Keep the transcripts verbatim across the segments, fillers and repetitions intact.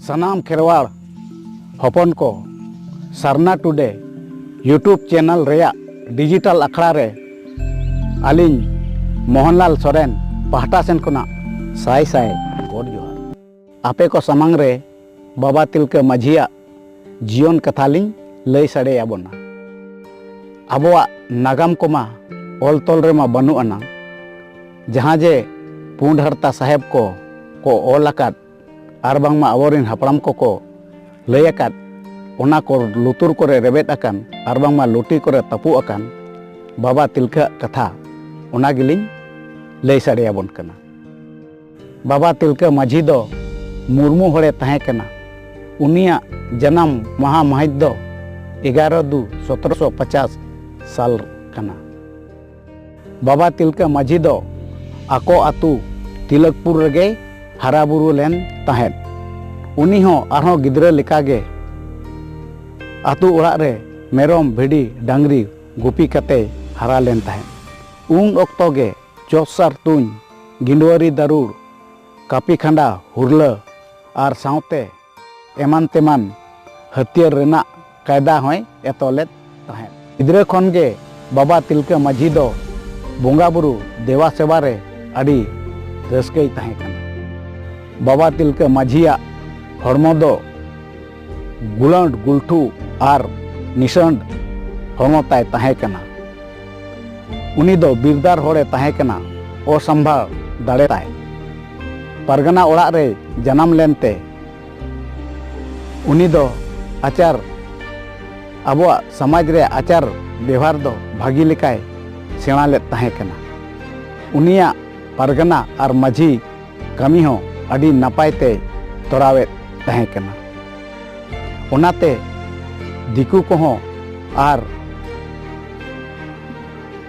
ᱥᱟᱱᱟᱢ ᱠᱷᱮᱨᱣᱟᱲ ᱦᱚᱯᱚᱱ ᱠᱚ, ᱥᱟᱨᱱᱟ ᱴᱩᱰᱮ YouTube ᱪᱮᱱᱮᱞ ᱨᱮᱭᱟᱜ ᱰᱤᱡᱤᱴᱟᱞ ᱟᱠᱷᱲᱟ ᱨᱮ ᱟᱹᱞᱤᱧ ᱢᱳᱦᱚᱱᱞᱟᱞ ᱥᱚᱨᱮᱱ ᱯᱟᱦᱴᱟ ᱥᱮᱱ ᱠᱷᱚᱱᱟᱜ ᱥᱟᱭ ᱥᱟᱭ ᱜᱚᱰ ᱡᱚᱦᱟᱨ᱾ ᱟᱯᱮ ᱠᱚ ᱥᱟᱢᱟᱝ ᱨᱮ ᱵᱟᱵᱟ ᱛᱤᱞᱠᱟᱹ ᱢᱟᱹᱡᱷᱤᱭᱟᱜ ᱡᱤᱭᱚᱱ ᱠᱟᱛᱷᱟ ᱞᱤᱧ ᱞᱟᱹᱭ ᱥᱟᱰᱮ ᱟᱵᱚᱱᱟ᱾ ᱟᱵᱚᱣᱟᱜ ᱱᱟᱜᱟᱢ ᱠᱚᱢᱟ ᱚᱞ ᱛᱚᱞ ᱨᱮᱢᱟ ᱵᱟᱹᱱᱩᱜ ᱟᱱᱟᱝ, ᱡᱟᱦᱟᱸ ᱡᱮ ᱯᱩᱸᱰ ᱦᱟᱨᱛᱟ ᱥᱟᱦᱮᱵᱽ ᱠᱚ ᱠᱚ ᱚᱞ ᱟᱠᱟᱫ ᱟᱨ ᱵᱟᱝᱢᱟ ᱟᱵᱚᱨᱮᱱ ᱦᱟᱯᱲᱟᱢ ᱠᱚᱠᱚ ᱞᱟᱹᱭ ᱟᱠᱟᱫ, ᱚᱱᱟ ᱠᱚ ᱞᱩᱛᱩᱨ ᱠᱚᱨᱮ ᱨᱮᱵᱮᱫ ᱟᱠᱟᱱ ᱟᱨ ᱵᱟᱝᱢᱟ ᱞᱩᱴᱤ ᱠᱚᱨᱮ ᱛᱟᱹᱯᱩᱜ ᱟᱠᱟᱱ ᱵᱟᱵᱟ ᱛᱤᱞᱠᱟᱹᱣᱟᱜ ᱠᱟᱛᱷᱟ, ᱚᱱᱟ ᱜᱮᱞᱤᱧ ᱞᱟᱹᱭ ᱥᱟᱰᱮ ᱟᱵᱚᱱ ᱠᱟᱱᱟ᱾ ᱵᱟᱵᱟ ᱛᱤᱞᱠᱟᱹ ᱢᱟᱹᱡᱷᱤ ᱫᱚ ᱢᱩᱨᱢᱩ ᱦᱚᱲᱮ ᱛᱟᱦᱮᱸ ᱠᱟᱱᱟ᱾ ᱩᱱᱤᱭᱟᱜ ᱡᱟᱱᱟᱢ ᱢᱟᱦᱟ ᱢᱟᱹᱦᱤᱛ ᱫᱚ ᱮᱜᱟᱨᱚ ᱫᱩ ᱥᱚᱛᱨᱚᱥᱚ ᱯᱚᱪᱟᱥ ᱥᱟᱞ ᱠᱟᱱᱟ᱾ ᱵᱟᱵᱟ ᱛᱤᱞᱠᱟᱹ ᱢᱟᱹᱡᱷᱤ ᱫᱚ ᱟᱠᱚ ᱟᱹᱛᱩ ᱛᱤᱞᱚᱠᱯᱩᱨ ᱨᱮᱜᱮᱭ ᱦᱟᱨᱟ ᱵᱩᱨᱩ ᱞᱮᱱ ᱛᱟᱦᱮᱸᱫ᱾ ᱩᱱᱤ ᱦᱚᱸ ᱟᱨᱦᱚᱸ ᱜᱤᱫᱽᱨᱟᱹ ᱞᱮᱠᱟᱜᱮ ᱟᱹᱛᱩ ᱚᱲᱟᱜ ᱨᱮ ᱢᱮᱨᱚᱢ, ᱵᱷᱤᱰᱤ, ᱰᱟᱝᱨᱤ ᱜᱩᱯᱤ ᱠᱟᱛᱮᱭ ᱦᱟᱨᱟ ᱞᱮᱱ ᱛᱟᱦᱮᱸᱫ᱾ ᱩᱱ ᱚᱠᱛᱚ ᱜᱮ ᱪᱚᱥᱟᱨ ᱛᱩᱧ, ᱜᱤᱸᱰᱣᱟᱹᱨᱤ ᱫᱟᱹᱨᱩᱲ, ᱠᱟᱹᱯᱤ ᱠᱷᱟᱸᱰᱟ, ᱦᱩᱨᱞᱟᱹ ᱟᱨ ᱥᱟᱶᱛᱮ ᱮᱢᱟᱱ ᱛᱮᱢᱟᱱ ᱦᱟᱹᱛᱭᱟᱹᱨ ᱨᱮᱱᱟᱜ ᱠᱟᱭᱫᱟ ᱦᱚᱸᱭ ᱮᱛᱚ ᱞᱮᱫ ᱛᱟᱦᱮᱸᱫ᱾ ᱜᱤᱫᱽᱨᱟᱹ ᱠᱷᱚᱱ ᱜᱮ ᱵᱟᱵᱟ ᱛᱤᱞᱠᱟᱹ ᱢᱟᱹᱡᱷᱤ ᱫᱚ ᱵᱚᱸᱜᱟ ᱵᱩᱨᱩ ᱫᱮᱵᱟ ᱥᱮᱵᱟ ᱨᱮ ᱟᱹᱰᱤ ᱨᱟᱹᱥᱠᱟᱹᱭ ᱛᱟᱦᱮᱸ ᱠᱟᱱᱟ᱾ ᱵᱟᱵᱟ ᱛᱤᱞᱠᱟᱹ ᱢᱟᱹᱡᱷᱤᱭᱟᱜ ᱦᱚᱲᱢᱚ ᱫᱚ ᱜᱩᱞᱟᱹᱰ ᱜᱩᱞᱴᱷᱩ ᱟᱨ ᱱᱤᱥᱟᱹᱰ ᱦᱚᱲᱢᱚ ᱛᱟᱭ ᱛᱟᱦᱮᱸ ᱠᱟᱱᱟ᱾ ᱩᱱᱤ ᱫᱚ ᱵᱤᱨᱫᱟᱨ ᱦᱚᱲᱮ ᱛᱟᱦᱮᱸ ᱠᱟᱱᱟ, ᱚᱥᱟᱢᱵᱷᱟᱲ ᱫᱟᱲᱮ ᱛᱟᱭ᱾ ᱯᱟᱨᱜᱟᱱᱟ ᱚᱲᱟᱜ ᱨᱮ ᱡᱟᱱᱟᱢ ᱞᱮᱱᱛᱮ ᱩᱱᱤ ᱫᱚ ᱟᱪᱟᱨ, ᱟᱵᱚᱣᱟᱜ ᱥᱚᱢᱟᱡᱽ ᱨᱮ ᱟᱪᱟᱨ ᱵᱮᱣᱦᱟᱨ ᱫᱚ ᱵᱷᱟᱹᱜᱤ ᱞᱮᱠᱟᱭ ᱥᱮᱬᱟ ᱞᱮᱫ ᱛᱟᱦᱮᱸ ᱠᱟᱱᱟ᱾ ᱩᱱᱤᱭᱟᱜ ᱯᱟᱨᱜᱟᱱᱟ ᱟᱨ ᱢᱟᱹᱡᱷᱤ ᱠᱟᱹᱢᱤ ᱦᱚᱸ ᱟᱹᱰᱤ ᱱᱟᱯᱟᱭ ᱛᱮᱭ ᱛᱚᱨᱟᱣᱮᱫ ᱛᱟᱦᱮᱸ ᱠᱟᱱᱟ᱾ ᱚᱱᱟᱛᱮ ᱫᱤᱠᱩ ᱠᱚᱦᱚᱸ ᱟᱨ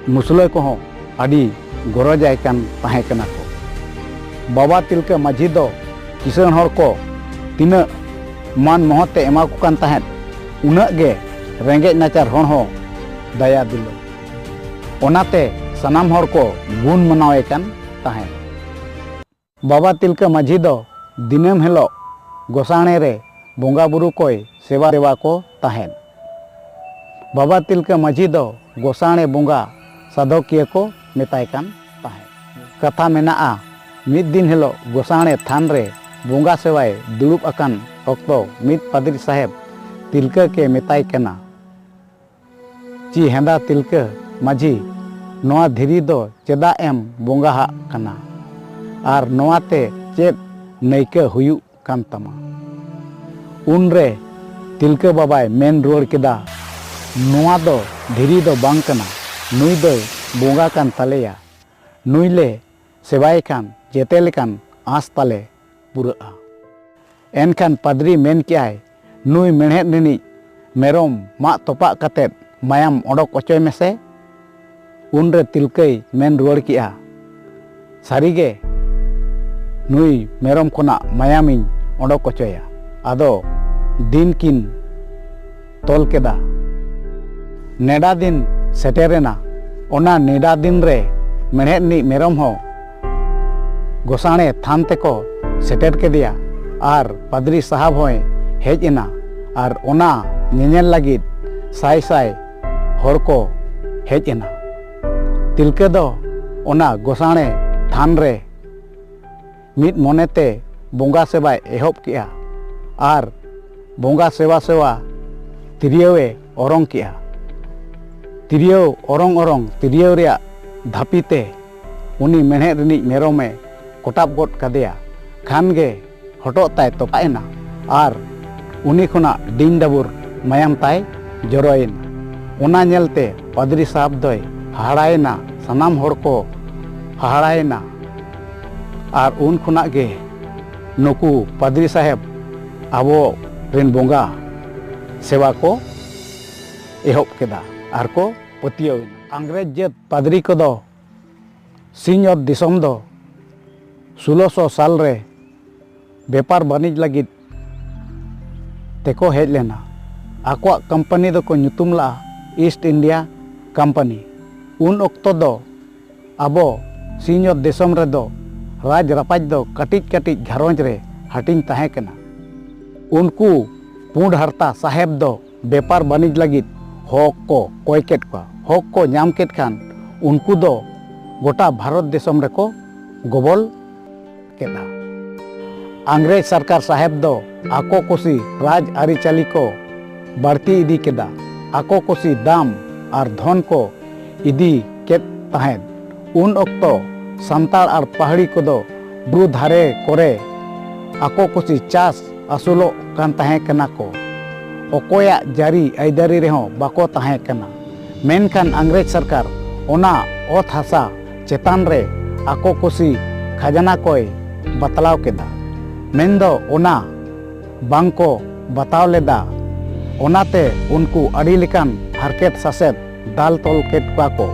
ᱢᱩᱥᱞᱟᱹ ᱠᱚᱦᱚᱸ ᱟᱹᱰᱤ ᱜᱚᱨᱚᱡᱟᱭ ᱠᱟᱱ ᱛᱟᱦᱮᱸ ᱠᱟᱱᱟ ᱠᱚ᱾ ᱵᱟᱵᱟ ᱛᱤᱞᱠᱟᱹ ᱢᱟᱹᱡᱷᱤ ᱫᱚ ᱠᱤᱥᱟᱹᱬ ᱦᱚᱲ ᱠᱚ ᱛᱤᱱᱟᱹᱜ ᱢᱟᱱ ᱢᱚᱦᱚᱛ ᱮ ᱮᱢᱟ ᱠᱚ ᱠᱟᱱ ᱛᱟᱦᱮᱸᱫ, ᱩᱱᱟᱹᱜ ᱜᱮ ᱨᱮᱸᱜᱮᱡ ᱱᱟᱪᱟᱨ ᱦᱚᱲ ᱦᱚᱸ ᱫᱟᱭᱟ ᱫᱩᱞᱟᱹᱲ᱾ ᱚᱱᱟᱛᱮ ᱥᱟᱱᱟᱢ ᱦᱚᱲ ᱠᱚ ᱜᱩᱱ ᱢᱟᱱᱟᱣᱮ ᱠᱟᱱ ᱛᱟᱦᱮᱸᱫ᱾ ᱵᱟᱵᱟ ᱛᱤᱞᱠᱟᱹ ᱢᱟᱹᱡᱷᱤ ᱫᱚ ᱫᱤᱱᱟᱹᱢ ᱦᱤᱞᱳᱜ ᱜᱚᱥᱟᱬᱮ ᱨᱮ ᱵᱚᱸᱜᱟ ᱵᱩᱨᱩ ᱠᱚᱭ ᱥᱮᱵᱟ ᱫᱮᱵᱟ ᱠᱚ ᱛᱟᱦᱮᱸᱫ᱾ ᱵᱟᱵᱟ ᱛᱤᱞᱠᱟᱹ ᱢᱟᱹᱡᱷᱤ ᱫᱚ ᱜᱚᱥᱟᱬᱮ ᱵᱚᱸᱜᱟ ᱥᱟᱫᱷᱚᱠᱤᱭᱟᱹ ᱠᱚ ᱢᱮᱛᱟᱭ ᱠᱟᱱ ᱛᱟᱦᱮᱸᱫ᱾ ᱠᱟᱛᱷᱟ ᱢᱮᱱᱟᱜᱼᱟ, ᱢᱤᱫ ᱫᱤᱱ ᱦᱤᱞᱳᱜ ᱜᱚᱥᱟᱬᱮ ᱛᱷᱟᱱ ᱨᱮ ᱵᱚᱸᱜᱟ ᱥᱮᱵᱟᱭ ᱫᱩᱲᱩᱵ ᱟᱠᱟᱱ ᱚᱠᱛᱚ ᱢᱤᱫ ᱯᱟᱫᱽᱨᱤ ᱥᱟᱦᱮᱵᱽ ᱛᱤᱞᱠᱟᱹ ᱠᱮ ᱢᱮᱛᱟᱭ ᱠᱟᱱᱟ, ᱪᱤ ᱦᱮᱸᱫᱟ ᱛᱤᱞᱠᱟᱹ ᱢᱟᱹᱡᱷᱤ, ᱱᱚᱣᱟ ᱫᱷᱤᱨᱤ ᱫᱚ ᱪᱮᱫᱟᱜ ᱮᱢ ᱵᱚᱸᱜᱟᱦᱟᱜ ᱠᱟᱱᱟ? ᱟᱨ ᱱᱚᱣᱟ ᱛᱮ ᱪᱮᱫ ᱱᱟᱹᱭᱠᱟᱹ ᱦᱩᱭᱩᱜ ᱠᱟᱱ ᱛᱟᱢᱟ? ᱩᱱᱨᱮ ᱛᱤᱞᱠᱟᱹ ᱵᱟᱵᱟᱭ ᱢᱮᱱ ᱨᱩᱣᱟᱹᱲ ᱠᱮᱫᱟ, ᱱᱚᱣᱟ ᱫᱚ ᱫᱷᱤᱨᱤ ᱫᱚ ᱵᱟᱝ ᱠᱟᱱᱟ, ᱱᱩᱭ ᱫᱚᱭ ᱵᱚᱸᱜᱟ ᱠᱟᱱ ᱛᱟᱞᱮᱭᱟ᱾ ᱱᱩᱭ ᱞᱮ ᱥᱮᱵᱟᱭᱮ ᱠᱷᱟᱱ ᱡᱮᱛᱮ ᱞᱮᱠᱟᱱ ᱟᱸᱥ ᱛᱟᱞᱮ ᱯᱩᱨᱟᱹᱜᱼᱟ᱾ ᱮᱱᱠᱷᱟᱱ ᱯᱟᱫᱽᱨᱤ ᱢᱮᱱ ᱠᱮᱜᱼᱟᱭ, ᱱᱩᱭ ᱢᱮᱬᱦᱮᱫ ᱨᱤᱱᱤᱡ ᱢᱮᱨᱚᱢ ᱢᱟᱜ ᱛᱚᱯᱟᱜ ᱠᱟᱛᱮ ᱢᱟᱭᱟᱢ ᱚᱰᱚᱠ ᱚᱪᱚᱭ ᱢᱮᱥᱮ᱾ ᱩᱱᱨᱮ ᱛᱤᱞᱠᱟᱹᱭ ᱢᱮᱱ ᱨᱩᱣᱟᱹᱲ ᱠᱮᱜᱼᱟ, ᱥᱟᱹᱨᱤᱜᱮ ᱱᱩᱭ ᱢᱮᱨᱚᱢ ᱠᱷᱚᱱᱟᱜ ᱢᱟᱭᱟᱢᱤᱧ ᱚᱰᱚᱠ ᱚᱪᱚᱭᱟ᱾ ᱟᱫᱚ ᱫᱤᱱ ᱠᱤᱱ ᱛᱚᱞ ᱠᱮᱫᱟ᱾ ᱱᱮᱰᱟ ᱫᱤᱱ ᱥᱮᱴᱮᱨᱮᱱᱟ᱾ ᱚᱱᱟ ᱱᱮᱰᱟ ᱫᱤᱱ ᱨᱮ ᱢᱮᱬᱦᱮᱫ ᱨᱤᱱᱤᱡ ᱢᱮᱨᱚᱢ ᱦᱚᱸ ᱜᱚᱥᱟᱬᱮ ᱛᱷᱟᱱ ᱛᱮᱠᱚ ᱥᱮᱴᱮᱨ ᱠᱮᱫᱮᱭᱟ ᱟᱨ ᱯᱟᱫᱽᱨᱤ ᱥᱟᱦᱟᱵ ᱦᱚᱸᱭ ᱦᱮᱡ ᱮᱱᱟ ᱟᱨ ᱚᱱᱟ ᱧᱮᱧᱮᱞ ᱞᱟᱹᱜᱤᱫ ᱥᱟᱭ ᱥᱟᱭ ᱦᱚᱲ ᱠᱚ ᱦᱮᱡ ᱮᱱᱟ᱾ ᱛᱤᱞᱠᱟᱹ ᱫᱚ ᱚᱱᱟ ᱜᱚᱥᱟᱬᱮ ᱛᱷᱟᱱ ᱨᱮ ᱢᱤᱫ ᱢᱚᱱᱮᱛᱮ ᱵᱚᱸᱜᱟ ᱥᱮᱵᱟᱭ ᱮᱦᱚᱵ ᱠᱮᱜᱼᱟ ᱟᱨ ᱵᱚᱸᱜᱟ ᱥᱮᱵᱟ ᱥᱮᱵᱟ ᱛᱤᱨᱭᱟᱹᱣᱮ ᱚᱨᱚᱝ ᱠᱮᱜᱼᱟ᱾ ᱛᱤᱨᱭᱟᱹᱣ ᱚᱨᱚᱝ ᱚᱨᱚᱝ ᱛᱤᱨᱭᱟᱹᱣ ᱨᱮᱭᱟᱜ ᱫᱷᱟᱹᱯᱤ ᱛᱮ ᱩᱱᱤ ᱢᱮᱬᱦᱮᱫ ᱨᱤᱱᱤᱡ ᱢᱮᱨᱚᱢᱮ ᱠᱚᱴᱟᱵ ᱜᱚᱫ ᱠᱟᱫᱮᱭᱟ᱾ ᱠᱷᱟᱱ ᱜᱮ ᱦᱚᱴᱚᱜ ᱛᱟᱭ ᱛᱚᱯᱟᱜ ᱮᱱᱟ ᱟᱨ ᱩᱱᱤ ᱠᱷᱚᱱᱟᱜ ᱰᱤᱱ ᱰᱟᱹᱵᱩᱨ ᱢᱟᱭᱟᱢ ᱛᱟᱭ ᱡᱚᱨᱚᱭᱮᱱᱟ᱾ ᱚᱱᱟ ᱧᱮᱞᱛᱮ ᱯᱟᱫᱽᱨᱤ ᱥᱟᱦᱟᱵ ᱫᱚᱭ ᱦᱟᱦᱟᱲᱟᱭᱮᱱᱟ, ᱥᱟᱱᱟᱢ ᱦᱚᱲ ᱠᱚ ᱦᱟᱦᱟᱲᱟᱭᱮᱱᱟ᱾ ᱟᱨ ᱩᱱ ᱠᱷᱚᱱᱟᱜ ᱜᱮ ᱱᱩᱠᱩ ᱯᱟᱫᱽᱨᱤ ᱥᱟᱦᱮᱵ ᱟᱵᱚ ᱨᱮᱱ ᱵᱚᱸᱜᱟ ᱥᱮᱵᱟ ᱠᱚ ᱮᱦᱚᱵ ᱠᱮᱫᱟ ᱟᱨ ᱠᱚ ᱯᱟᱹᱛᱭᱟᱹᱣ ᱮᱱᱟ᱾ ᱤᱝᱨᱮᱡᱽ ᱡᱟᱹᱛ ᱯᱟᱫᱽᱨᱤ ᱠᱚᱫᱚ ᱥᱤᱧᱚᱛ ᱫᱤᱥᱚᱢ ᱫᱚ ᱥᱳᱞᱳᱥᱚ ᱥᱟᱞ ᱨᱮ ᱵᱮᱯᱟᱨ ᱵᱟᱹᱱᱤᱡᱽ ᱞᱟᱹᱜᱤᱫ ᱛᱮᱠᱚ ᱦᱮᱡ ᱞᱮᱱᱟ᱾ ᱟᱠᱚᱣᱟᱜ ᱠᱳᱢᱯᱟᱱᱤ ᱫᱚᱠᱚ ᱧᱩᱛᱩᱢ ᱞᱟᱜᱼᱟ ᱤᱥᱴ ᱤᱱᱰᱤᱭᱟ ᱠᱳᱢᱯᱟᱱᱤ᱾ ᱩᱱ ᱚᱠᱛᱚ ᱫᱚ ᱟᱵᱚ ᱥᱤᱧᱚᱛ ᱫᱤᱥᱚᱢ ᱨᱮᱫᱚ ᱨᱟᱡᱽ ᱨᱟᱯᱟᱡᱽ ᱫᱚ ᱠᱟᱹᱴᱤᱡ ᱠᱟᱹᱴᱤᱡ ᱜᱷᱟᱨᱚᱸᱡᱽ ᱨᱮ ᱦᱟᱹᱴᱤᱧ ᱛᱟᱦᱮᱸ ᱠᱟᱱᱟ᱾ ᱩᱱᱠᱩ ᱯᱩᱸᱰ ᱦᱟᱨᱛᱟ ᱥᱟᱦᱮᱵᱽ ᱫᱚ ᱵᱮᱯᱟᱨ ᱵᱟᱹᱱᱤᱡᱽ ᱞᱟᱹᱜᱤᱫ ᱦᱚᱠ ᱠᱚ ᱠᱚᱭ ᱠᱮᱫ ᱠᱚᱣᱟ᱾ ᱦᱚᱠ ᱠᱚ ᱧᱟᱢ ᱠᱮᱫ ᱠᱷᱟᱱ ᱩᱱᱠᱩ ᱫᱚ ᱜᱚᱴᱟ ᱵᱷᱟᱨᱚᱛ ᱫᱤᱥᱚᱢ ᱨᱮᱠᱚ ᱜᱚᱵᱚᱞ ᱠᱮᱫᱟ᱾ ᱟᱝᱜᱽᱨᱮᱡᱽ ᱥᱚᱨᱠᱟᱨ ᱥᱟᱦᱮᱵᱽ ᱫᱚ ᱟᱠᱚ ᱠᱩᱥᱤ ᱨᱟᱡᱽ ᱟᱹᱨᱤᱪᱟᱹᱞᱤ ᱠᱚ ᱵᱟᱹᱲᱛᱤ ᱤᱫᱤ ᱠᱮᱫᱟ᱾ ᱟᱠᱚ ᱠᱩᱥᱤ ᱫᱟᱢ ᱟᱨ ᱫᱷᱚᱱ ᱠᱚ ᱤᱫᱤ ᱠᱮᱫ ᱛᱟᱦᱮᱸᱫ᱾ ᱩᱱ ᱚᱠᱛᱚ ᱥᱟᱱᱛᱟᱲ ᱟᱨ ᱯᱟᱦᱟᱲᱤ ᱠᱚᱫᱚ ᱵᱩᱨᱩ ᱫᱷᱟᱨᱮ ᱠᱚᱨᱮ ᱟᱠᱚ ᱠᱩᱥᱤ ᱪᱟᱥ ᱟᱹᱥᱩᱞᱚᱜ ᱠᱟᱱ ᱛᱟᱦᱮᱸ ᱠᱟᱱᱟ ᱠᱚ᱾ ᱚᱠᱚᱭᱟᱜ ᱡᱟᱹᱨᱤ ᱟᱹᱭᱫᱟᱹᱨᱤ ᱨᱮᱦᱚᱸ ᱵᱟᱠᱚ ᱛᱟᱦᱮᱸ ᱠᱟᱱᱟ᱾ ᱢᱮᱱᱠᱷᱟᱱ ᱟᱝᱜᱽᱨᱮᱡᱽ ᱥᱚᱨᱠᱟᱨ ᱚᱱᱟ ᱚᱛ ᱦᱟᱥᱟ ᱪᱮᱛᱟᱱ ᱨᱮ ᱟᱠᱚ ᱠᱩᱥᱤ ᱠᱷᱟᱡᱽᱱᱟ ᱠᱚᱭ ᱵᱟᱛᱞᱟᱣ ᱠᱮᱫᱟ᱾ ᱢᱮᱱᱫᱚ ᱚᱱᱟ ᱵᱟᱝ ᱠᱚ ᱵᱟᱛᱟᱣ ᱞᱮᱫᱟ᱾ ᱚᱱᱟᱛᱮ ᱩᱱᱠᱩ ᱟᱹᱰᱤ ᱞᱮᱠᱟᱱ ᱦᱟᱨᱠᱮᱛ ᱥᱟᱥᱮᱛ ᱫᱟᱞ ᱛᱚᱞ ᱠᱮᱫ ᱠᱚᱣᱟ ᱠᱚ᱾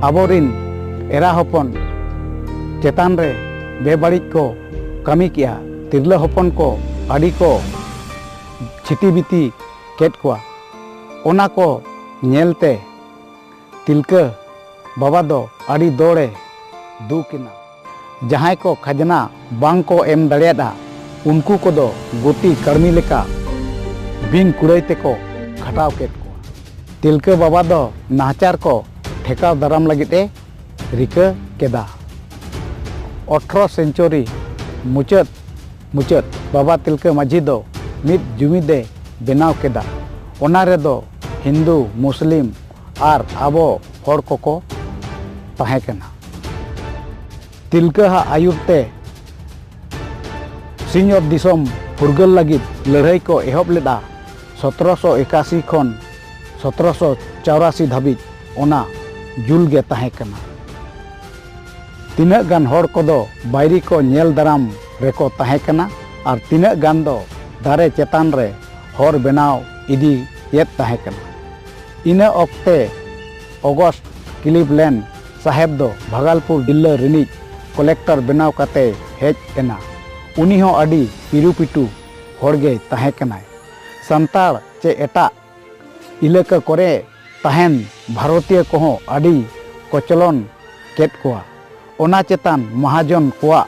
ᱟᱵᱚᱨᱤᱱ ᱮᱨᱟ ᱦᱚᱯᱚᱱ ᱪᱮᱛᱟᱱ ᱨᱮ ᱵᱮᱵᱟᱹᱲᱤᱡ ᱠᱚ ᱠᱟᱹᱢᱤ ᱠᱮᱜᱼᱟ᱾ ᱛᱤᱨᱞᱟᱹ ᱦᱚᱯᱚᱱ ᱠᱚ ᱟᱹᱰᱤ ᱠᱚ ᱪᱷᱤᱛᱤ ᱵᱤᱛᱤ ᱠᱮᱫ ᱠᱚᱣᱟ᱾ ᱚᱱᱟ ᱠᱚ ᱧᱮᱞᱛᱮ ᱛᱤᱞᱠᱟᱹ ᱵᱟᱵᱟ ᱫᱚ ᱟᱹᱰᱤ ᱫᱚᱲᱮ ᱫᱩᱠ ᱮᱱᱟ᱾ ᱡᱟᱦᱟᱸᱭ ᱠᱚ ᱠᱷᱟᱡᱽᱱᱟ ᱵᱟᱝ ᱠᱚ ᱮᱢ ᱫᱟᱲᱮᱭᱟᱫᱼᱟ, ᱩᱱᱠᱩ ᱠᱚᱫᱚ ᱜᱩᱛᱤ ᱠᱟᱹᱲᱢᱤ ᱞᱮᱠᱟ ᱵᱤᱱ ᱠᱩᱲᱟᱹᱭ ᱛᱮᱠᱚ ᱠᱷᱟᱴᱟᱣ ᱠᱮᱫ ᱠᱚᱣᱟ᱾ ᱛᱤᱞᱠᱟᱹ ᱵᱟᱵᱟ ᱫᱚ ᱱᱟᱦᱟᱪᱟᱨ ᱠᱚ ᱴᱷᱮᱠᱟᱣ ᱫᱟᱨᱟᱢ ᱞᱟᱹᱜᱤᱫ ᱮ ᱨᱤᱠᱟᱹ ᱠᱮᱫᱟ᱾ ᱟᱴᱷᱨᱚ ᱥᱮᱱᱪᱩᱨᱤ ᱢᱩᱪᱟᱹᱫ ᱢᱩᱪᱟᱹᱫ ᱵᱟᱵᱟ ᱛᱤᱞᱠᱟᱹ ᱢᱟᱹᱡᱷᱤ ᱫᱚ ᱢᱤᱫ ᱡᱩᱢᱤᱫ ᱮ ᱵᱮᱱᱟᱣ ᱠᱮᱫᱟ᱾ ᱚᱱᱟ ᱨᱮᱫᱚ ᱦᱤᱱᱫᱩ, ᱢᱩᱥᱞᱤᱢ ᱟᱨ ᱟᱵᱚ ᱦᱚᱲ ᱠᱚᱠᱚ ᱛᱟᱦᱮᱸ ᱠᱟᱱᱟ᱾ ᱛᱤᱞᱠᱟᱹ ᱦᱟᱜ ᱟᱹᱭᱩᱨ ᱛᱮ ᱥᱤᱧᱚᱛ ᱫᱤᱥᱚᱢ ᱯᱷᱩᱨᱜᱟᱹᱞ ᱞᱟᱹᱜᱤᱫ ᱞᱟᱹᱲᱦᱟᱹᱭ ᱠᱚ ᱮᱦᱚᱵ ᱞᱮᱫᱼᱟ᱾ ᱥᱚᱛᱨᱚᱥᱚ ᱮᱠᱟᱥᱤ ᱠᱷᱚᱱ ᱥᱚᱛᱨᱚᱥᱚ ᱪᱟᱣᱨᱟᱥᱤ ᱫᱷᱟᱹᱵᱤᱡ ᱚᱱᱟ ᱡᱩᱞ ᱜᱮ ᱛᱟᱦᱮᱸ ᱠᱟᱱᱟ᱾ ᱛᱤᱱᱟᱹᱜ ᱜᱟᱱ ᱦᱚᱲ ᱠᱚᱫᱚ ᱵᱟᱹᱭᱨᱤ ᱠᱚ ᱧᱮᱞ ᱫᱟᱨᱟᱢ ᱨᱮᱠᱚ ᱛᱟᱦᱮᱸ ᱠᱟᱱᱟ ᱟᱨ ᱛᱤᱱᱟᱹᱜ ᱜᱟᱱ ᱫᱚ ᱫᱟᱨᱮ ᱪᱮᱛᱟᱱ ᱨᱮ ᱦᱚᱨ ᱵᱮᱱᱟᱣ ᱤᱫᱤᱭᱮᱫ ᱛᱟᱦᱮᱸ ᱠᱟᱱᱟ᱾ ᱤᱱᱟᱹ ᱚᱠᱛᱮ ᱚᱜᱚᱥᱴ ᱠᱞᱤᱵᱞᱮᱱᱰ ᱥᱟᱦᱮᱵᱽ ᱫᱚ ᱵᱷᱟᱜᱟᱞᱯᱩᱨ ᱡᱤᱞᱟᱹ ᱨᱤᱱᱤᱡ ᱠᱚᱞᱮᱠᱴᱚᱨ ᱵᱮᱱᱟᱣ ᱠᱟᱛᱮᱭ ᱦᱮᱡ ᱮᱱᱟ᱾ ᱩᱱᱤ ᱦᱚᱸ ᱟᱹᱰᱤ ᱯᱤᱨᱩᱯᱤᱴᱩ ᱦᱚᱲ ᱜᱮᱭ ᱛᱟᱦᱮᱸ ᱠᱟᱱᱟᱭ᱾ ᱥᱟᱱᱛᱟᱲ ᱪᱮ ᱮᱴᱟᱜ ᱤᱞᱟᱹᱠᱟ ᱠᱚᱨᱮ ᱛᱟᱦᱮᱱ ᱵᱷᱟᱨᱚᱛᱤᱭᱟᱹ ᱠᱚᱦᱚᱸ ᱟᱹᱰᱤ ᱠᱚᱪᱞᱚᱱ ᱠᱮᱫ ᱠᱚᱣᱟ᱾ ᱚᱱᱟ ᱪᱮᱛᱟᱱ ᱢᱚᱦᱟᱡᱚᱱ ᱠᱚᱣᱟᱜ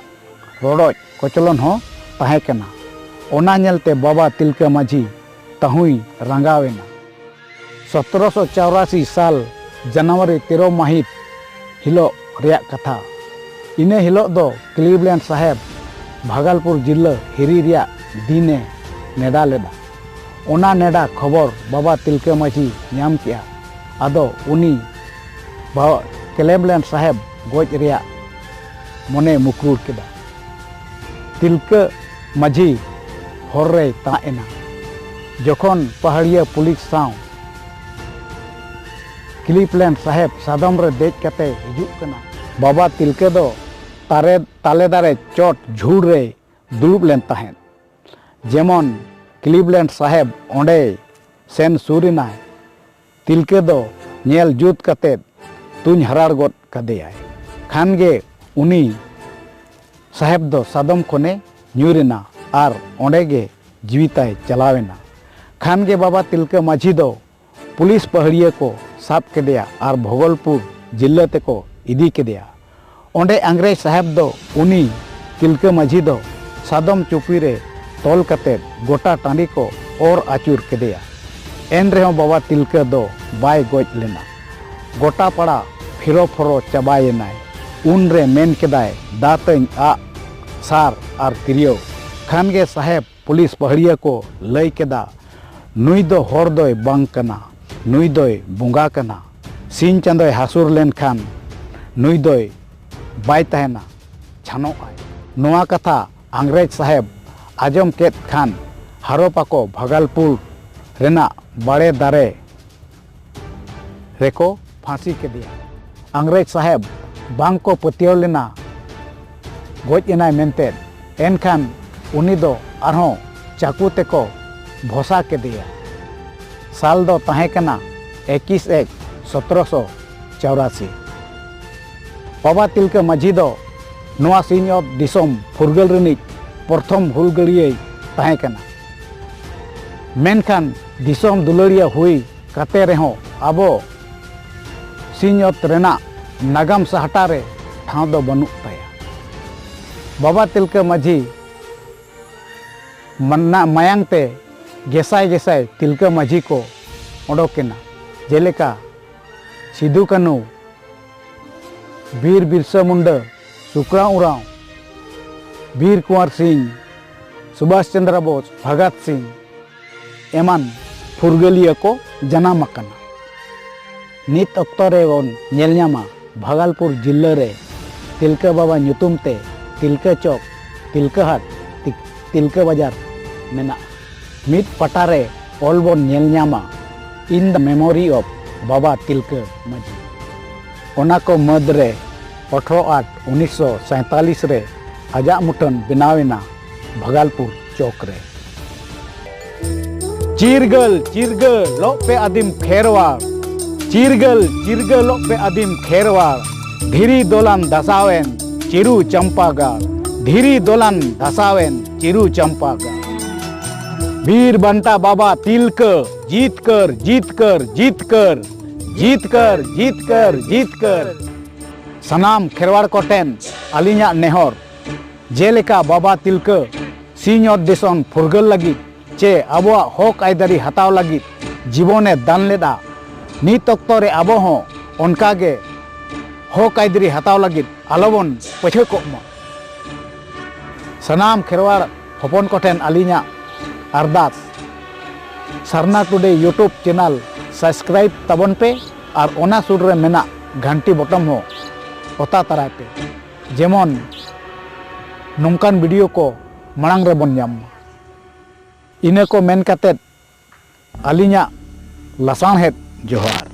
ᱨᱚᱰᱚᱡ ᱠᱚᱪᱞᱚᱱ ᱦᱚᱸ ᱛᱟᱦᱮᱸ ᱠᱟᱱᱟ᱾ ᱚᱱᱟ ᱧᱮᱞᱛᱮ ᱵᱟᱵᱟ ᱛᱤᱞᱠᱟᱹ ᱢᱟᱹᱡᱷᱤ ᱛᱟᱹᱦᱩᱭ ᱨᱟᱸᱜᱟᱣ ᱮᱱᱟ᱾ ᱥᱚᱛᱨᱚᱥᱚ ᱪᱚᱣᱨᱟᱥᱤ ᱥᱟᱞ ᱡᱟᱱᱩᱣᱟᱨᱤ ᱛᱮᱨᱚ ᱢᱟᱹᱦᱤᱛ ᱦᱤᱞᱳᱜ ᱨᱮᱭᱟᱜ ᱠᱟᱛᱷᱟ᱾ ᱤᱱᱟᱹ ᱦᱤᱞᱳᱜ ᱫᱚ ᱠᱞᱤᱵᱽᱞᱮᱱᱰ ᱥᱟᱦᱮᱵᱽ ᱵᱷᱟᱜᱟᱞᱯᱩᱨ ᱡᱤᱞᱟᱹ ᱦᱤᱨᱤ ᱨᱮᱭᱟᱜ ᱫᱤᱱᱮ ᱱᱮᱰᱟ ᱞᱮᱫᱟ᱾ ᱚᱱᱟ ᱱᱮᱰᱟ ᱠᱷᱚᱵᱚᱨ ᱵᱟᱵᱟ ᱛᱤᱞᱠᱟᱹ ᱢᱟᱹᱡᱷᱤ ᱧᱟᱢ ᱠᱮᱜᱼᱟ᱾ ᱟᱫᱚ ᱩᱱᱤ ᱵᱟ-, ᱠᱞᱤᱵᱽᱞᱮᱱᱰ ᱥᱟᱦᱮᱵᱽ ᱜᱚᱡ ᱨᱮᱭᱟᱜ ᱢᱚᱱᱮ ᱢᱩᱠᱨᱩᱲ ᱠᱮᱫᱟ᱾ ᱛᱤᱞᱠᱟᱹ ᱢᱟᱹᱡᱷᱤ ᱦᱚᱨ ᱨᱮᱭ ᱛᱟᱲᱟᱢ ᱮᱱᱟ᱾ ᱡᱚᱠᱷᱚᱱ ᱯᱟᱦᱟᱲᱤᱭᱟᱹ ᱯᱩᱞᱤᱥ ᱥᱟᱶ ᱠᱞᱤᱵᱽᱞᱮᱱᱰ ᱥᱟᱦᱮᱵᱽ ᱥᱟᱫᱚᱢ ᱨᱮ ᱫᱮᱡ ᱠᱟᱛᱮ ᱦᱤᱡᱩᱜ ᱠᱟᱱᱟ, ᱵᱟᱵᱟ ᱛᱤᱞᱠᱟᱹ ᱫᱚ ᱛᱟᱨᱮ-, ᱛᱟᱞᱮ ᱫᱟᱨᱮ ᱪᱚᱴ ᱡᱷᱩᱲ ᱨᱮᱭ ᱫᱩᱲᱩᱵ ᱞᱮᱱ ᱛᱟᱦᱮᱸᱫ᱾ ᱡᱮᱢᱚᱱ ᱠᱞᱤᱵᱽᱞᱮᱱᱰ ᱥᱟᱦᱮᱵᱽ ᱚᱸᱰᱮᱭ ᱥᱮᱱ ᱥᱩᱨ ᱮᱱᱟᱭ, ᱛᱤᱞᱠᱟᱹ ᱫᱚ ᱧᱮᱞ ᱡᱩᱛ ᱠᱟᱛᱮ ᱛᱩᱧ ᱦᱟᱨᱟᱲ ᱜᱚᱫ ᱠᱟᱫᱮᱭᱟᱭ᱾ ᱠᱷᱟᱱ ᱜᱮ ᱩᱱᱤ ᱥᱟᱦᱮᱵᱽ ᱫᱚ ᱥᱟᱫᱚᱢ ᱠᱷᱚᱱᱮ ᱧᱩᱨ ᱮᱱᱟ ᱟᱨ ᱚᱸᱰᱮ ᱜᱮ ᱡᱤᱣᱤ ᱛᱟᱭ ᱪᱟᱞᱟᱣ ᱮᱱᱟ᱾ ᱠᱷᱟᱱ ᱜᱮ ᱵᱟᱵᱟ ᱛᱤᱞᱠᱟᱹ ᱢᱟᱹᱡᱷᱤ ᱫᱚ ᱯᱩᱞᱤᱥ ᱯᱟᱹᱦᱲᱤᱭᱟᱹ ᱠᱚ ᱥᱟᱵ ᱠᱮᱫᱮᱭᱟ ᱟᱨ ᱵᱷᱚᱜᱚᱞᱯᱩᱨ ᱡᱤᱞᱟᱹ ᱛᱮᱠᱚ ᱤᱫᱤ ᱠᱮᱫᱮᱭᱟ᱾ ᱚᱸᱰᱮ ᱤᱝᱨᱮᱡᱽ ᱥᱟᱦᱮᱵᱽ ᱫᱚ ᱩᱱᱤ ᱛᱤᱞᱠᱟᱹ ᱢᱟᱹᱡᱷᱤ ᱫᱚ ᱥᱟᱫᱚᱢ ᱪᱩᱯᱤ ᱨᱮ ᱛᱚᱞ ᱠᱟᱛᱮ ᱜᱚᱴᱟ ᱴᱟᱺᱰᱤ ᱠᱚ ᱚᱨ ᱟᱹᱪᱩᱨ ᱠᱮᱫᱮᱭᱟ᱾ ᱮᱱ ᱨᱮᱦᱚᱸ ᱵᱟᱵᱟ ᱛᱤᱞᱠᱟᱹ ᱫᱚ ᱵᱟᱭ ᱜᱚᱡ ᱞᱮᱱᱟ᱾ ᱜᱚᱴᱟ ᱯᱟᱲᱟ ᱯᱷᱤᱨᱚ ᱯᱷᱚᱨᱚ ᱪᱟᱵᱟᱭᱮᱱᱟᱭ᱾ ᱩᱱᱨᱮ ᱢᱮᱱ ᱠᱮᱫᱟᱭ, "ᱫᱟ ᱛᱟᱹᱧ ᱟᱜ, ᱥᱟᱨ ᱟᱨ ᱛᱤᱨᱭᱳ᱾" ᱠᱷᱟᱱ ᱜᱮ ᱥᱟᱦᱮᱵᱽ ᱯᱩᱞᱤᱥ ᱯᱟᱹᱦᱲᱤᱭᱟᱹ ᱠᱚ ᱞᱟᱹᱭ ᱠᱮᱫᱟ, "ᱱᱩᱭ ᱫᱚ ᱦᱚᱲ ᱫᱚᱭ ᱵᱟᱝ ᱠᱟᱱᱟ, ᱱᱩᱭ ᱫᱚᱭ ᱵᱚᱸᱜᱟ ᱠᱟᱱᱟ᱾ ᱥᱤᱧ ᱪᱟᱸᱫᱚᱭ ᱦᱟᱹᱥᱩᱨ ᱞᱮᱱᱠᱷᱟᱱ ᱱᱩᱭ ᱫᱚᱭ ᱵᱟᱭ ᱛᱟᱦᱮᱱᱟ, ᱪᱷᱟᱱᱚᱜ ᱟᱭ᱾" ᱱᱚᱣᱟ ᱠᱟᱛᱷᱟ ᱤᱝᱨᱮᱡᱽ ᱥᱟᱦᱮᱵᱽ ᱟᱸᱡᱚᱢ ᱠᱮᱫ ᱠᱷᱟᱱ ᱦᱟᱨᱚᱯ ᱟᱠᱚ ᱵᱷᱟᱜᱟᱞᱯᱩᱨ ᱨᱮᱱᱟᱜ ᱵᱟᱲᱮ ᱫᱟᱨᱮ ᱨᱮᱠᱚ ᱯᱷᱟᱸᱥᱤ ᱠᱮᱫᱮᱭᱟ᱾ ᱤᱝᱨᱮᱡᱽ ᱥᱟᱦᱮᱵᱽ ᱵᱟᱝ ᱠᱚ ᱯᱟᱹᱛᱭᱟᱹᱣ ᱞᱮᱱᱟ ᱜᱚᱡ ᱮᱱᱟᱭ ᱢᱮᱱᱛᱮ᱾ ᱮᱱᱠᱷᱟᱱ ᱩᱱᱤ ᱫᱚ ᱟᱨᱦᱚᱸ ᱪᱟᱹᱠᱩ ᱛᱮᱠᱚ ᱵᱷᱚᱥᱟ ᱠᱮᱫᱮᱭᱟ᱾ ᱥᱟᱞ ᱫᱚ ᱛᱟᱦᱮᱸ ᱠᱟᱱᱟ ᱮᱠᱤᱥ ᱮᱠ ᱥᱚᱛᱨᱚᱥᱚ ᱪᱚᱣᱨᱟᱥᱤ᱾ ᱵᱟᱵᱟ ᱛᱤᱞᱠᱟᱹ ᱢᱟᱹᱡᱷᱤ ᱫᱚ ᱱᱚᱣᱟ ᱥᱤᱧᱚᱛ ᱫᱤᱥᱚᱢ ᱯᱷᱩᱨᱜᱟᱹᱞ ᱨᱤᱱᱤᱡ ᱯᱨᱚᱛᱷᱚᱢ ᱦᱩᱞᱜᱟᱹᱨᱤᱭᱟᱹᱭ ᱛᱟᱦᱮᱸ ᱠᱟᱱᱟ᱾ ᱢᱮᱱᱠᱷᱟᱱ ᱫᱤᱥᱚᱢ ᱫᱩᱞᱟᱹᱲᱤᱭᱟᱹ ᱦᱩᱭ ᱠᱟᱛᱮ ᱨᱮᱦᱚᱸ ᱟᱵᱚ ᱥᱤᱧᱚᱛ ᱨᱮᱱᱟᱜ ᱱᱟᱜᱟᱢ ᱥᱟᱦᱴᱟ ᱨᱮ ᱴᱷᱟᱶ ᱫᱚ ᱵᱟᱹᱱᱩᱜ ᱛᱟᱭᱟ᱾ ᱵᱟᱵᱟ ᱛᱤᱞᱠᱟᱹ ᱢᱟᱹᱡᱷᱤ ᱢᱟᱱᱟ-, ᱢᱟᱭᱟᱝ ᱛᱮ ᱜᱮᱥᱟᱭ ᱜᱮᱥᱟᱭ ᱛᱤᱞᱠᱟᱹ ᱢᱟᱹᱡᱷᱤ ᱠᱚ ᱚᱰᱚᱠ ᱮᱱᱟ, ᱡᱮᱞᱮᱠᱟ ᱥᱤᱫᱩ ᱠᱟᱹᱱᱦᱩ, ᱵᱤᱨ ᱵᱤᱨᱥᱟᱹ ᱢᱩᱱᱰᱟᱹ, ᱥᱩᱠᱨᱟᱣ ᱩᱨᱟᱣ, ᱵᱤᱨ ᱠᱩᱸᱣᱟᱨ ᱥᱤᱝ, ᱥᱩᱵᱷᱟᱥ ᱪᱚᱱᱫᱨᱚ ᱵᱳᱥ, ᱵᱷᱚᱜᱚᱛ ᱥᱤᱝ ᱮᱢᱟᱱ ᱯᱷᱩᱨᱜᱟᱹᱞᱤᱭᱟᱹ ᱠᱚ ᱡᱟᱱᱟᱢ ᱟᱠᱟᱱᱟ᱾ ᱱᱤᱛ ᱚᱠᱛᱚ ᱨᱮ ᱵᱚᱱ ᱧᱮᱞ ᱧᱟᱢᱟ, ᱵᱷᱟᱜᱟᱞᱯᱩᱨ ᱡᱤᱞᱟᱹ ᱨᱮ ᱛᱤᱞᱠᱟᱹ ᱵᱟᱵᱟ ᱧᱩᱛᱩᱢ ᱛᱮ ᱛᱤᱞᱠᱟᱹ ᱪᱚᱠ, ᱛᱤᱞᱠᱟᱹ ᱦᱟᱴ, ᱛᱤ-, ᱛᱤᱞᱠᱟᱹ ᱵᱟᱡᱟᱨ ᱢᱮᱱᱟᱜᱼᱟ᱾ ᱢᱤᱫ ᱯᱟᱴᱟ ᱨᱮ ᱚᱞ ᱵᱚᱱ ᱧᱮᱞ ᱧᱟᱢᱟ, "In the memory of ᱵᱟᱵᱟ ᱛᱤᱞᱠᱟᱹ ᱢᱟᱹᱡᱷᱤ᱾" ᱚᱱᱟ ᱠᱚ ᱢᱩᱫᱽ ᱨᱮ ᱟᱴᱷᱨᱚ ᱟᱴ ᱩᱱᱤᱥᱥᱚ ᱥᱟᱭᱛᱟᱞᱤᱥ ᱨᱮ ᱟᱡᱟᱜ ᱢᱩᱴᱷᱟᱹᱱ ᱵᱮᱱᱟᱣ ᱮᱱᱟ ᱵᱷᱟᱜᱟᱞᱯᱩᱨ ᱪᱚᱠ ᱨᱮ᱾ ᱪᱤᱨᱜᱟᱹᱞ, ᱪᱤᱨᱜᱟᱹᱞᱚᱜ ᱯᱮ ᱟᱹᱫᱤᱢ ᱠᱷᱮᱨᱣᱟᱲ᱾ ᱪᱤᱨᱜᱟᱹᱞ, ᱪᱤᱨᱜᱟᱹᱞᱚᱜ ᱯᱮ ᱟᱹᱫᱤᱢ ᱠᱷᱮᱨᱣᱟᱲ᱾ ᱫᱷᱤᱨᱤ ᱫᱚᱞᱟᱱ ᱫᱷᱟᱥᱟᱣᱮᱱ ᱪᱤᱨᱩ ᱪᱟᱢᱯᱟ ᱜᱟᱲ᱾ ᱫᱷᱤᱨᱤ ᱫᱚᱞᱟᱱ ᱫᱷᱟᱥᱟᱣᱮᱱ ᱪᱤᱨᱩ ᱪᱟᱢᱯᱟ ᱜᱟᱲ᱾ ᱵᱤᱨ ᱵᱟᱱᱴᱟ ᱵᱟᱵᱟ ᱛᱤᱞᱠᱟᱹ, ᱡᱤᱛᱠᱟᱹᱨ, ᱡᱤᱛᱠᱟᱹᱨ, ᱡᱤᱛᱠᱟᱹᱨ᱾ ᱡᱤᱛᱠᱟᱹᱨ, ᱡᱤᱛᱠᱟᱹᱨ, ᱡᱤᱛᱠᱟᱹᱨ᱾ ᱥᱟᱱᱟᱢ ᱠᱷᱮᱨᱣᱟᱲ ᱠᱚᱴᱷᱮᱱ ᱟᱹᱞᱤᱧᱟᱜ ᱱᱮᱦᱚᱨ, ᱡᱮᱞᱮᱠᱟ ᱵᱟᱵᱟ ᱛᱤᱞᱠᱟᱹ ᱥᱤᱧᱚᱛ ᱫᱤᱥᱚᱢ ᱯᱷᱩᱨᱜᱟᱹᱞ ᱞᱟᱹᱜᱤᱫ ᱪᱮ ᱟᱵᱚᱣᱟᱜ ᱦᱚᱠ ᱟᱹᱭᱫᱟᱹᱨᱤ ᱦᱟᱛᱟᱣ ᱞᱟᱹᱜᱤᱫ ᱡᱤᱵᱚᱱᱮ ᱫᱟᱱ ᱞᱮᱫᱼᱟ, ᱱᱤᱛ ᱚᱠᱛᱚ ᱨᱮ ᱟᱵᱚ ᱦᱚᱸ ᱚᱱᱠᱟ ᱜᱮ ᱦᱚᱠ ᱟᱹᱭᱫᱟᱹᱨᱤ ᱦᱟᱛᱟᱣ ᱞᱟᱹᱜᱤᱫ ᱟᱞᱚᱵᱚᱱ ᱯᱟᱹᱪᱷᱟᱹ ᱠᱚᱜ ᱢᱟ᱾ ᱥᱟᱱᱟᱢ ᱠᱷᱮᱨᱣᱟᱲ ᱦᱚᱯᱚᱱ ᱠᱚᱴᱷᱮᱱ ᱟᱹᱞᱤᱧᱟᱜ ᱟᱨᱫᱟᱥ, ᱥᱟᱨᱱᱟ ᱴᱩᱰᱮ YouTube channel subscribe ᱛᱟᱵᱚᱱ ᱯᱮ ᱟᱨ ᱚᱱᱟ ᱥᱩᱨ ᱨᱮ ᱢᱮᱱᱟᱜ ᱜᱷᱟᱱᱴᱤ ᱵᱚᱴᱚᱢ ᱦᱚᱸ ᱚᱛᱟ ᱛᱟᱨᱟᱭ ᱯᱮ, ᱡᱮᱢᱚᱱ ᱱᱚᱝᱠᱟᱱ video ᱠᱚ ᱢᱟᱲᱟᱝ ᱨᱮᱵᱚᱱ ᱧᱟᱢ ᱢᱟ᱾ ᱤᱱᱟᱹ ᱠᱚ ᱢᱮᱱ ᱠᱟᱛᱮᱫ ᱟᱹᱞᱤᱧᱟᱜ ᱞᱟᱥᱟᱬᱦᱮᱫ ᱡᱚᱦᱟᱨ᱾